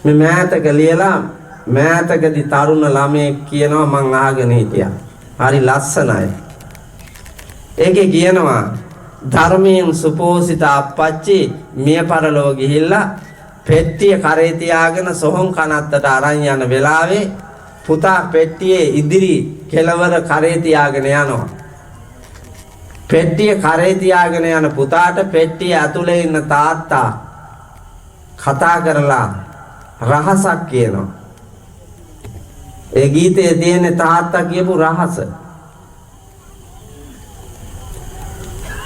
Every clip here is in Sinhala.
මේ මෑතක ලියලා මෑතකදී තරුණ ළමයෙක් කියනවා මං අහගෙන හිටියා. හරි ලස්සනයි. ඒකේ කියනවා ධර්මයෙන් සුපෝෂිත අප්පච්චි මිය පරලොව ගිහිල්ලා පෙට්ටිය කරේ තියාගෙන සොහොන් කනත්තට අරන් යන වෙලාවේ පුතා පෙට්ටියේ ඉදිරි කෙළවර කරේ තියාගෙන යනවා. පෙට්ටිය කරේ තියාගෙන යන පුතාට පෙට්ටිය ඇතුලේ ඉන්න තාත්තා කතා කරලා රහසක් කියනවා. ඒ ගීතයේ තියෙන තාත්තා කියපු රහස.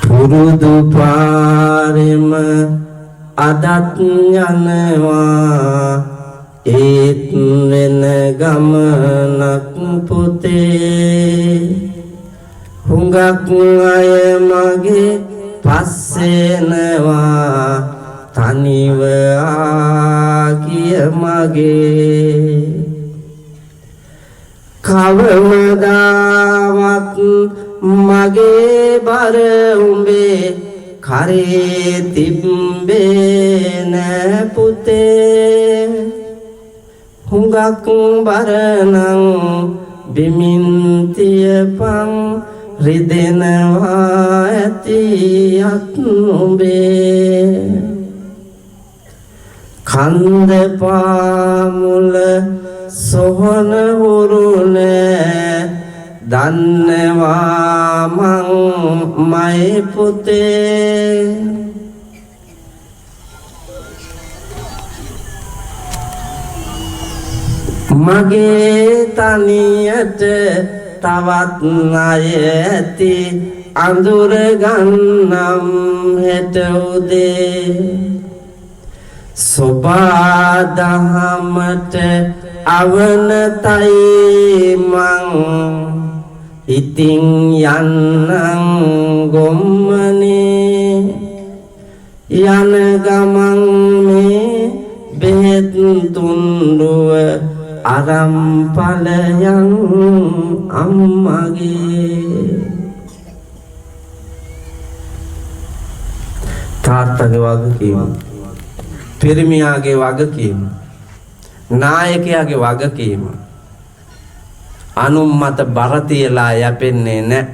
පුරුදු පාරෙම අදත් යනවා ඒත් වෙන ගමනක් පුතේ. හුඟක් අය මගේ පස්සේ එනවා තනිව ආ කිය මගේ. කවමදාවත් මගේ බර උඹේ කරේ තිබ්බේ නෑ පුතේ. හුඟක් බර නම් බිමින් තියපන් රිදෙනවා ඇති අත් උඹේ. කන්ද පාමුල සොහන හුරු නෑ දන්නවා මං මයි පුතේ. මගේ තනියට තවත් අය ඇති අඳුර ගන්නම් හෙට උදේ. සොබා දහමට අවනතයි මං ඉතින් යන්නම් ගොම්මනේ. යන ගමන් මේ බෙහෙත් තුන්ඩුව අරම් ඵලයන් අම්මගේ. තාත්තගේ වගකීම, පිරිමියාගේ වගකීම, නායකයාගේ වගකීම. අනුන් මත බර තියලා යැපෙන්නේ නැ.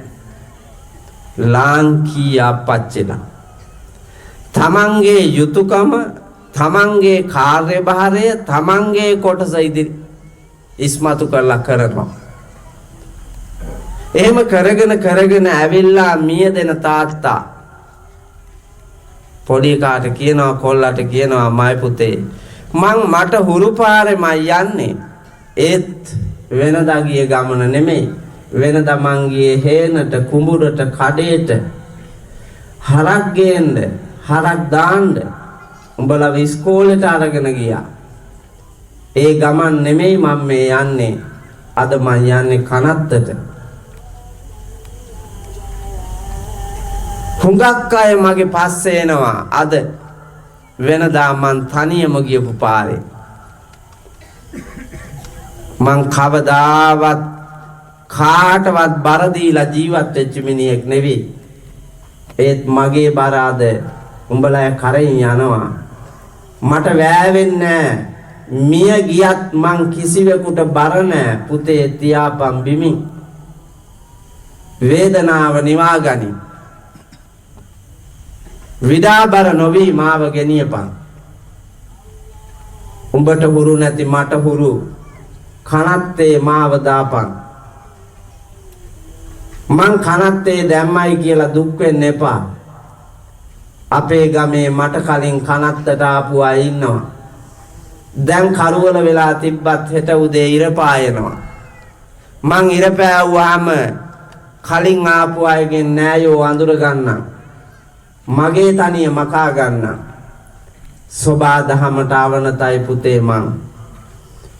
ලාංකීය අප්පච්චිලා තමන්ගේ යුතුයකම, තමන්ගේ කාර්යභාරය, තමන්ගේ කොටස ඉදිරි ඉස්මතු කරලා කරනවා. එහෙම කරගෙන කරගෙන ඇවිල්ලා මිය දෙන තාත්තා පොඩි කාට කියනවා, කොල්ලට කියනවා, මයි පුතේ මං මට හුරු පාරෙමයි යන්නේ. ඒත් වෙනදා ගිය ගමන නෙමෙයි. වෙනදා මං ගියේ හේනට, කුඹුරට, කඩේට හරක් ගේන්න, හරක් දාන්න, උඹලව ඉස්කෝලේට අරගෙන ගියා. ඒ ගමන් නෙමෙයි මං මේ යන්නේ. අද මං යන්නේ කනත්තට. හුඟක් අය මගේ පස්සේ එනවා. අද වෙනදා මං තනියම ගියපු පාරේ. මං කවදාවත් කාටවත් බර දීලා ජීවත් වෙච්ච මිනිහෙක් නෙවෙයි. ඒත් මගේ බර අද උඹලා කරෙන් යනවා. මට වෑවෙන්නේ නෑ. මිය ගියත් මං කිසිවෙකුට බර නෑ. පුතේ තියාපන් බිමින්. වේදනාව නිවා ගනි. විඩාබර නොවි මාව ගෙනියපන්. උඹට හුරු නැති මට හුරු කනත්තේ මාව දාපන්. මං කනත්තේ දැම්මයි කියලා දුක් වෙන්න එපා. අපේ ගමේ මට කලින් කනත්තට ආපු අය ඉන්නවා. දැන් කරුවල වෙලා තිබ්බත් හෙට උදේ ඉර පායනවා. මං ඉර පෑවුවාම කලින් ආපු අයගෙන් නෑයෝ අඳුර ගන්නම්. මගේ තනිය මකා ගන්නම්. සොබා දහමට අවනතයි පුතේ මං.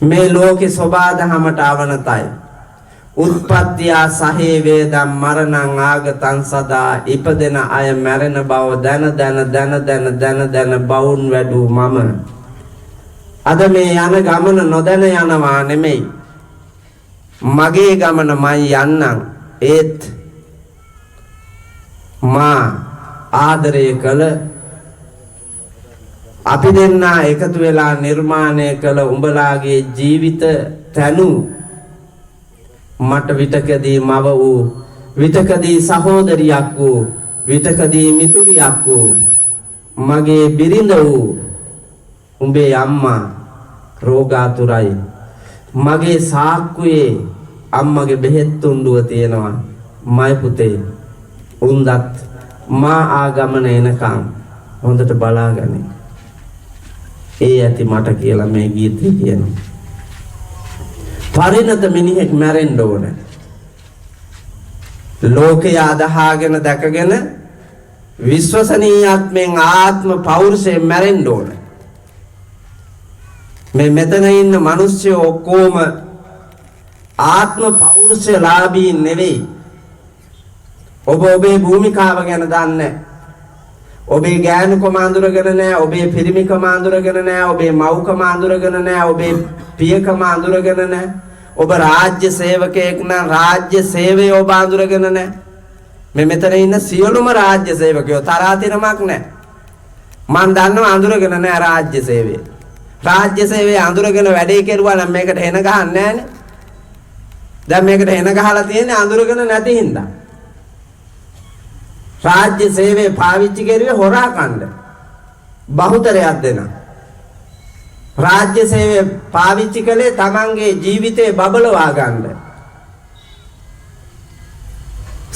මේ ලෝකේ සොබා දහමට අවනතයි. උත්පත්තියා සහේ වේදම් මරණං ආගතං සදා. ඉපදෙන අය මැරෙන බව දැන දැන දැන දැන දැන දැන බවුන් වැඩූ මම. අද මේ යන ගමන නොදැන යනවා නෙමෙයි. මගේ ගමන මං යන්නම්. ඒත් මා ආදරය කළ අපි දෙන්නා එකතු වෙලා නිර්මාණය කළ උඹලාගේ ජීවිත තැනු මට විටකදී මව වූ, විටකදී සහෝදරියක් වූ, විටකදී මිතුරියක් වූ, මගේ බිරිඳ වූ උඹේ අම්මා රෝගාතුරයි. මගේ සාක්කුවේ අම්මගේ බෙහෙත් තුණ්ඩුව තියෙනවා. මයි පුතේ, උන්දත් මා ආගමන එනකන් හොඳට බලාගනි. ඒ ඇති මට කියලා මේ ගීතේ කියනවා. පරිණත මිනිහෙක් මැරෙන්න ඕන. ලෝකය අදහාගෙන දැකගෙන විශ්වසනීයත්වයෙන් ආත්ම පෞරුෂයෙන් මැරෙන්න ඕන. මේ මෙතන ඉන්න මිනිස්සු ඔක්කොම ආත්ම පෞරුෂලාභීන් නෙවෙයි. ඔබ ඔබේ භූමිකාව ගැන දන්නේ, ඔබේ ගෑනුකම අඳුරගෙන නැහැ, ඔබේ පිරිමිකම අඳුරගෙන නැහැ, ඔබේ මව්කම අඳුරගෙන නැහැ, ඔබේ පියකම අඳුරගෙන නැහැ. ඔබ රාජ්‍ය සේවකයෙක් නම් රාජ්‍ය සේවය ඔබ අඳුරගෙන නැහැ. මේ මෙතන ඉන්න සියලුම රාජ්‍ය සේවකයෝ තරාතිරමක් නැහැ. මං දන්නවා අඳුරගෙන නැහැ රාජ්‍ය සේවය. රාජ්‍ය සේවය අඳුරගෙන වැඩේ කෙරුවා නම් මේකට එන ගහන්නේ නැහනේ. දැන් මේකට එන ගහලා තියෙන්නේ අඳුරගෙන නැති හින්දා. රාජ්‍ය සේවය පාවිච්චි කරුවේ හොරා කන්න. බහුතරයක් දෙනා. රාජ්‍ය සේවය පාවිච්චි කළේ තමන්ගේ ජීවිතේ බබලවා ගන්න.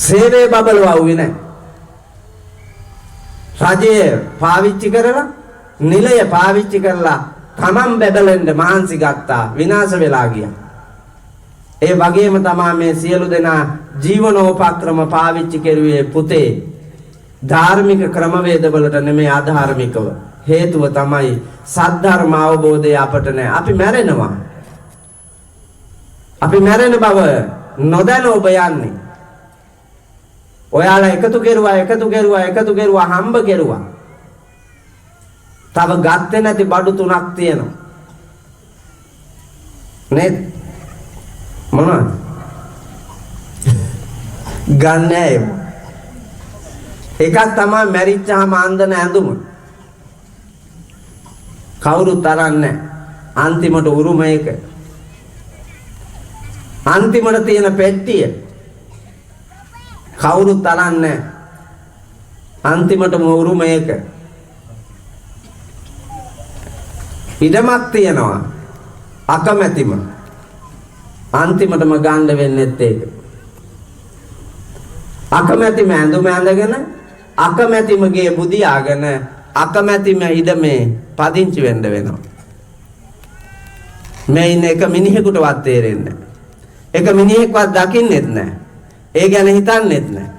සේවය බබලවුවේ නැහැ. රජය පාවිච්චි කරලා, නිලය පාවිච්චි කරලා තමන් බැබලෙන්න මහන්සි ගත්තා, විනාශ වෙලා ගියා. ඒ වගේම තමා මේ සියලු දෙනා ජීවනෝපක්‍රම පාවිච්චි කෙරුවේ පුතේ ධාර්මික ක්‍රමවේදවලට නෙමෙයි, අධාර්මිකව. හේතුව තමයි සද්ධර්ම අවබෝධය අපට නෑ. අපි මැරෙනවා. අපි මැරෙන බව නොදැන ඔබ යන්නේ. ඔයාලා එකතු කෙරුවා, එකතු කෙරුවා, එකතු කෙරුවා, හම්බ කෙරුවා. තව ගත්තේ නැති බඩු තුනක් තියෙනවා. නේද? මොනවද? ගන්න නෑ ඒවා. එකක් තමයි මැරිච්චාම අන්දන ඇඳුම. කවුරුත් අරන්නේ. අන්තිමට උරුම එක. අන්තිමට තියෙන පෙට්ටිය කවුරුත් අරන්නේ. අන්තිමටම උරුම එක. ඉඩමක් තියෙනවා අකමැතිම. අන්තිමටම ගන්න වෙන්නෙත් ඒක. අකමැතිම ඇඳුම ඇඳගෙන, අකමැතිම ගේ බුදියාගෙන, අකමැතිම ඉඩමේ පදිංචි වෙන්න වෙනවා. මේ ඉන්න එක මිනිහෙකුටවත් තේරෙන්නේ නැහැ. එක මිනිහෙක්වත් දකින්නෙත් නැහැ. ඒ ගැන හිතන්නෙත් නැහැ.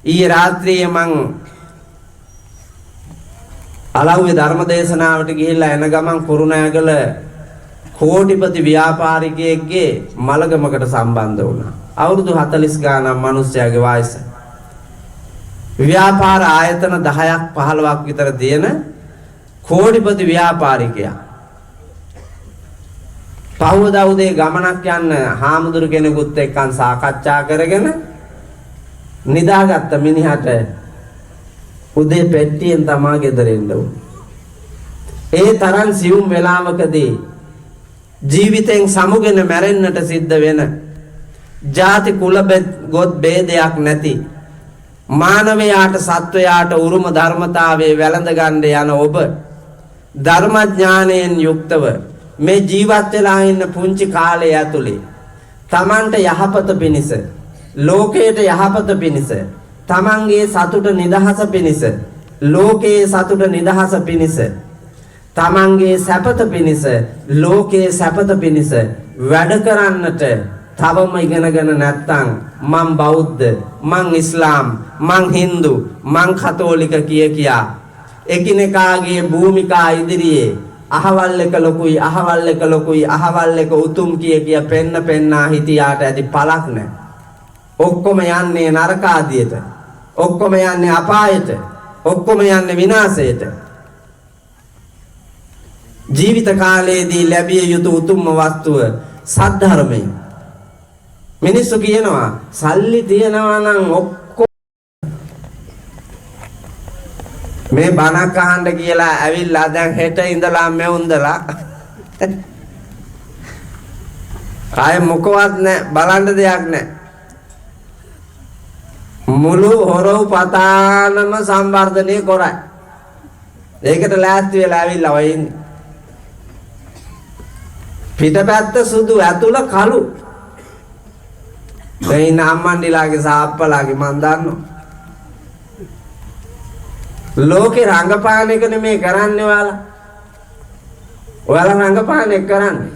ඊයේ රාත්‍රියේ මං අලව්වේ ධර්ම දේශනාවට ගිහිල්ලා එන ගමන් කුරුණෑගල කෝටිපති ව්‍යාපාරිකයෙක්ගේ මළගමකට සම්බන්ධ වුණා. අවුරුදු 40 ගානක් මිනිස්සයාගේ වයස. ව්‍යාපාර ආයතන 10ක් 15ක් විතර තියෙන කෝටිපති ව්‍යාපාරිකයා. පහුවදා උදේ ගමනක් යන්න හාමුදුරු කෙනෙකුත් එක්කන් සාකච්ඡා කරගෙන නිදාගත්ත මිනිහට උදේ පෙට්ටියෙන් තමා ගෙදර එන්න වුණේ. ඒ තරම් සියුම් වෙලාවකදී ජීවිතෙන් සමුගෙන මැරෙන්නට සිද්ධ වෙන, ජාති කුල ගොත් භේදයක් නැති මානවයාට සත්වයාට උරුම ධර්මතාවයේ වැළඳ ගන්න යන ඔබ ධර්මඥානයෙන් යුක්තව මේ ජීවත් වෙලා ඉන්න පුංචි කාලය ඇතුලේ තමන්ට යහපත පිණිස, ලෝකයට යහපත පිණිස, තමන්ගේ සතුට නිදහස පිණිස, ලෝකයේ සතුට නිදහස පිණිස, තමන්ගේ සැපත පිණිස, ලෝකයේ සැපත පිණිස වැඩ කරන්නට තවම ඉගෙනගෙන නැත්තම් මං බෞද්ධ, මං ඉස්ලාම්, මං හින්දු, මං කතෝලික කිය කියා එකිනෙකාගේ භූමිකා ඉදිරියේ අහවල් එක ලොකුයි, අහවල් එක ලොකුයි, අහවල් එක උතුම් කිය කිය පෙන්න පෙන්නා හිටියාට ඇති පළක් නැහැ. ඔක්කොම යන්නේ නරකාදියට. ඔක්කොම යන්නේ අපායට. ඔක්කොම යන්නේ විනාශයට. ජීවිත කාලයේදී ලැබිය යුතු උතුම්ම වස්තුව සද්ධර්මය. මිනිස්සු කියනවා සල්ලි තියනවා නම් ඔක්කොම මේ බණක් අහන්න කියලා ඇවිල්ලා දැන් හෙට ඉඳලා මෙවුන්දලා ආයේ මොකවත් නැහැ, බලන්න දෙයක් නැහැ. මුළු හොරව් පතානම සංවර්ධනය කරයි. ඒකට ලෑස්ති වෙලා ඇවිල්ලා ඔය ඉන්නේ. පිටපැත්ත සුදු ඇතුළ කළු. දැන් ඉන්න අම්මන්ඩිලාගේ සාප්පලාගේ මන් දන්නවා. ලෝකේ රංගපාන එක නෙමේ කරන්නේ ඔයාලා. ඔයාලා රංගපාන එක කරන්නේ.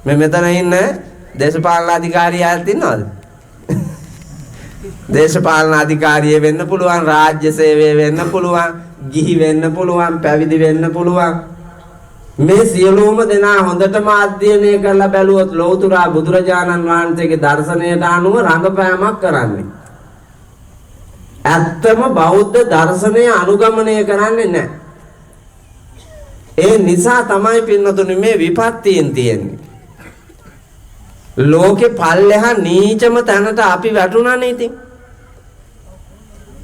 මේ මෙතන ඉන්න දේශපාලන අධිකාරිය අයත් ඉන්නවද? දේශපාලන අධිකාරිය වෙන්න පුළුවන්, රාජ්‍ය සේවය වෙන්න පුළුවන්, ගිහි වෙන්න පුළුවන්, පැවිදි වෙන්න පුළුවන්. මේ සියලුම දෙනා හොඳටම අධ්‍යයනය කරලා බැලුවොත් ලෞතර බුදුරජාණන් වහන්සේගේ දර්ශනයට අනුව රංගපෑමක් කරන්නේ. ඇත්තම බෞද්ධ දර්ශනය අනුගමනය කරන්නේ නැහැ. ඒ නිසා තමයි පින්නතුනි මේ විපත්තීන් තියෙන්නේ. ලෝකේ පල්ලෙහා නීචම තැනට අපි වැටුණානේ ඉතින්.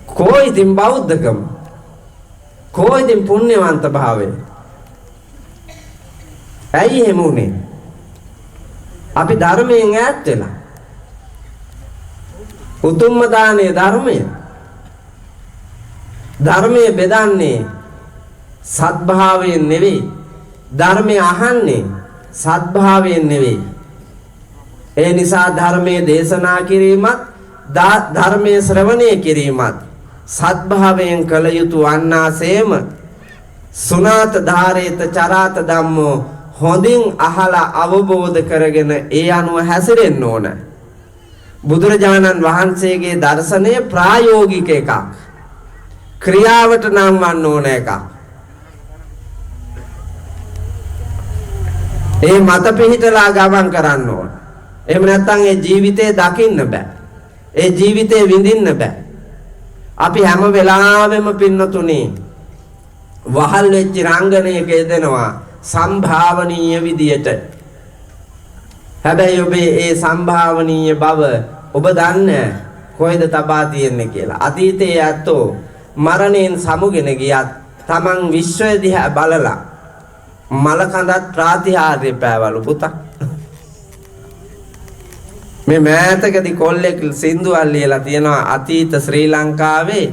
කෝ ඉතින් බෞද්ධකම? කෝ ඉතින් පුණ්‍යවන්ත භාවය? ඇයි එහෙම වුනේ? අපි ධර්මයෙන් ඈත් වෙලා. උතුම්ම දානය ධර්මය. ධර්මය බෙදන්නේ සත්භාවයෙන් නෙවෙයි. ධර්මය අහන්නේ සත්භාවයෙන් නෙවෙයි. ඒ නිසා ධර්මයේ දේශනා කිරීමත් ධර්මයේ ශ්‍රවණය කිරීමත් සත්භාවයෙන් කළ යුතු වන්නාසේම සුනාත ධාරේත චරාත ධම්මෝ හොඳින් අහලා අවබෝධ කරගෙන ඒ අනුව හැසිරෙන්න ඕන. බුදුරජාණන් වහන්සේගේ දර්ශනය ප්‍රායෝගික එකක්. ක්‍රියාවට නංවන්න ඕන එකක්. ඒ මත පිහිටලා ගමන් කරන්න ඕන. එහෙම නැත්නම් ඒ ජීවිතේ දකින්න බෑ. ඒ ජීවිතේ විඳින්න බෑ. අපි හැම වෙලාවෙම පින්නතුනි වහල් වෙච්ච රංගනයක යෙදෙනවා සම්භාවනීය විදියට. හැබැයි ඔබේ ඒ සම්භාවනීය බව ඔබ දන්නේ කොහෙද තබා තියෙන්නේ කියලා. අතීතයේ ඇත්තෝ මරණයෙන් සමුගෙන ගියත් තමන් විශ්වය දිහා බලලා මල කඳත් ප්‍රාතිහාර්ය පෑවලු පුතා. මේ මෑතකදී කොල්ලෙක් සින්දුවක් ලියලා තියෙනවා අතීත ශ්‍රී ලංකාවේ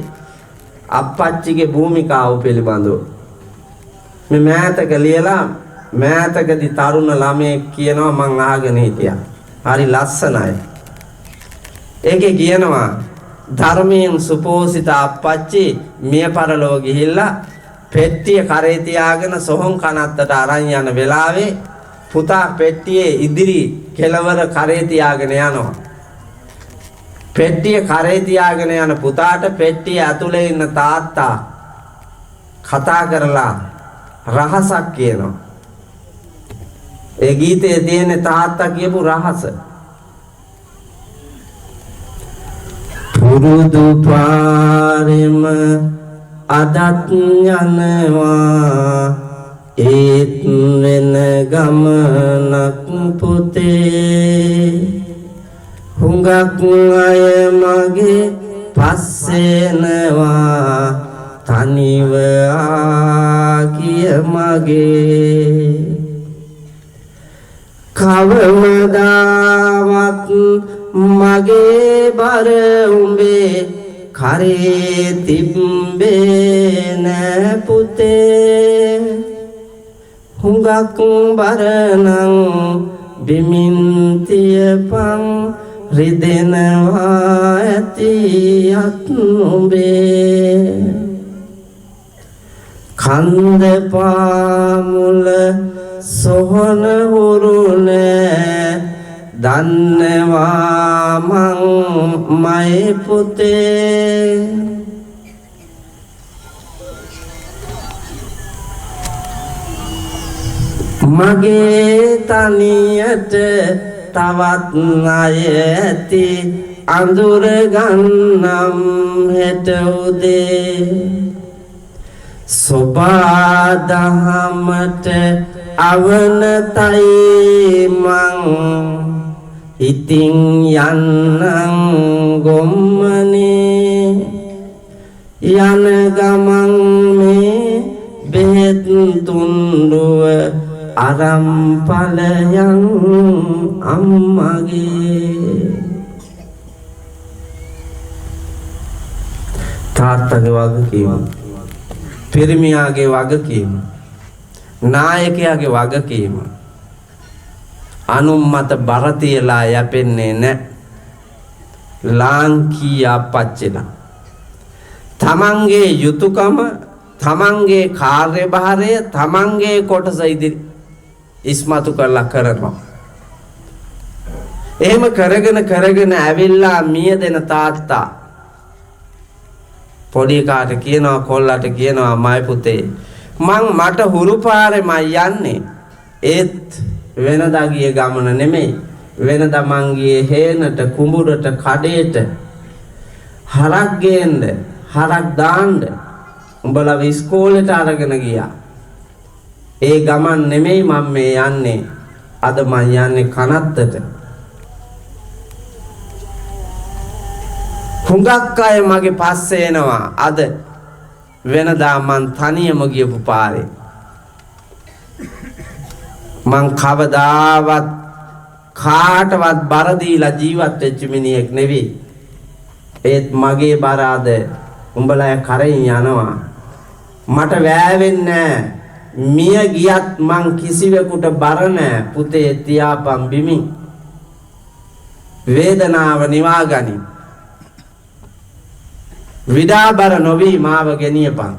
අප්පච්චිගේ භූමිකාව පිළිබඳව. මේ මෑතක ලියලා මෑතකදී තරුණ ළමයෙක් කියනවා මං අහගෙන හිටියා. හරි ලස්සනයි. ඒකේ කියනවා ධර්මයෙන් සුපෝෂිත අප්පච්චි මිය පරලොව ගිහිල්ලා පෙට්ටිය කරේ තියාගෙන සොහොන් කනත්තට අරන් යන වෙලාවේ පුතා පෙට්ටියේ ඉදිරි කෙළවර කරේ තියාගෙන යනවා. පෙට්ටිය කරේ තියාගෙන යන පුතාට පෙට්ටිය ඇතුලේ ඉන්න තාත්තා කතා කරලා රහසක් කියනවා. ඒ ගීතයේ තියෙන තාත්තා කියපු රහස. පුරුදු පාරෙම අදත් යනවා ඒත් වෙන ගමනක් පුතේ, හුඟක් අය මගේ පස්සේනවා තනිව ආ කිය මගේ, කවමදාවත් මගේ බර උඹේ කරේ තිබ්බේ නෑ පුතේ, හුඟක් බර නම් බිමින් තියපන් රිදෙනවා ඇති අත් උඹේ, කන්ද පාමුල සොහන හුරු නෑ දන්නවා මං මයි පුතේ, මගේ තනියට තවත් අය ඇති අඳුර ගන්නම් හෙට උදේ, සොබා දහමට අවනතයි මං ඉතින් යන්නම් ගොම්මනේ, යන ගමන් මේ බෙහෙත් තුන්ඩුව අරම් ඵලයන් අම්මගේ. තාත්තගේ වගකීම, පිරිමියාගේ වගකීම, නායකයාගේ වගකීම. අනුන් මත බර තියලා යැපෙන්නේ නැහැ. ලාංකීය අප්පච්චිලා තමන්ගේ යුතුයකම, තමන්ගේ කාර්යභාරය, තමන්ගේ කොටස ඉදිරි ඉස්මතු කරලා කරනවා. එහෙම කරගෙන කරගෙන ඇවිල්ලා මිය දෙන තාත්තා පොඩි කාට කියනවා, කොල්ලට කියනවා, මයි පුතේ මං මට හුරු පාරේ මං යන්නේ, ඒත් වෙනදා ගිය ගමන නෙමෙයි. වෙනදා මං ගියේ හේනට, කුඹුරට, කඩේට හරක් ගේන්න, හරක් දාන්න, උඹලව ඉස්කෝලේට අරගෙන ගියා. ඒ ගමන් නෙමෙයි මං මේ යන්නේ. අද මං යන්නේ කනත්තට. හුඟක් අය මගේ පස්සේ එනවා අද. වෙනදා මං තනියම ගියපු පාරේ. මං කවදාවත් කාටවත් බර දීලා ජීවත් වෙච්ච මිනිහෙක් නෙවෙයි. ඒත් මගේ බර අද උඹලා කරෙන් යනවා. මට වෑවෙන්නේ නෑ. මිය ගියත් මං කිසිවෙකුට බර නෑ. පුතේ තියාපන් බිමින්. වේදනාව නිවා ගනි. විඩාබර නොවි මාව ගෙනියපන්.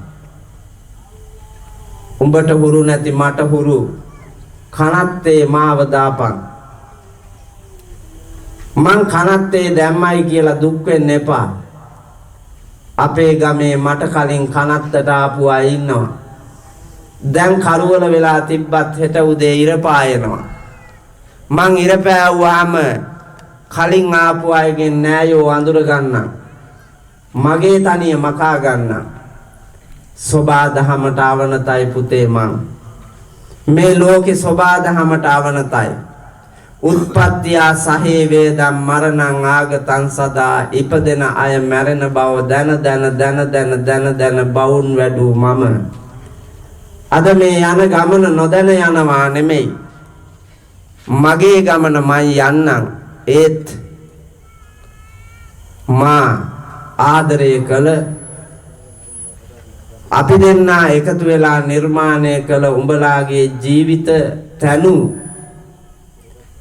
උඹට හුරු නැති මට හුරු කනත්තේ මාව දාපන්. මං කනත්තේ දැම්මයි කියලා දුක් වෙන්න එපා. අපේ ගමේ මට කලින් කනත්තට ආපු අය ඉන්නවා. දැන් කරුවල වෙලා තිබ්බත් හෙට උදේ ඉර පායනවා. මං ඉර පෑවුවාම කලින් ආපු අයගෙන් නෑයෝ අඳුර ගන්නම්. මගේ තනිය මකා ගන්නම්. සෝබා දහමට අවනතයි පුතේ මං. මේ ලෝකේ සෝබා දහමට අවනතයි. උත්පත්තියා සහේ වේදම් මරණං ආගතං සදා. ඉපදෙන අය මැරෙන බව දැන දැන දැන දැන දැන දැන බවුන් වැඩූ මම. අද මේ යන ගමන නොදැන යනවා නෙමෙයි. මගේ ගමන මං යන්නම්. ඒත් මා ආදරය කළ අපි දෙන්නා එකතු වෙලා නිර්මාණය කළ උඹලාගේ ජීවිත තනු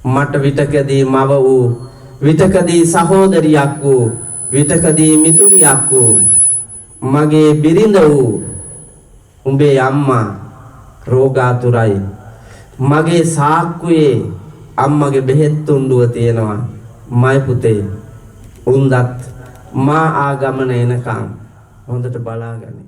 මට විටකදී මව වූ, විටකදී සහෝදරියක් වූ, විටකදී මිතුරියක් වූ, මගේ බිරිඳ වූ උඹේ අම්මා රෝගාතුරයි. මගේ සාක්කුවේ අම්මගේ බෙහෙත් තුණ්ඩුව තියෙනවා. මයි පුතේ උන්දත් මා ආගමන එනකන් හොඳට බලාගනි.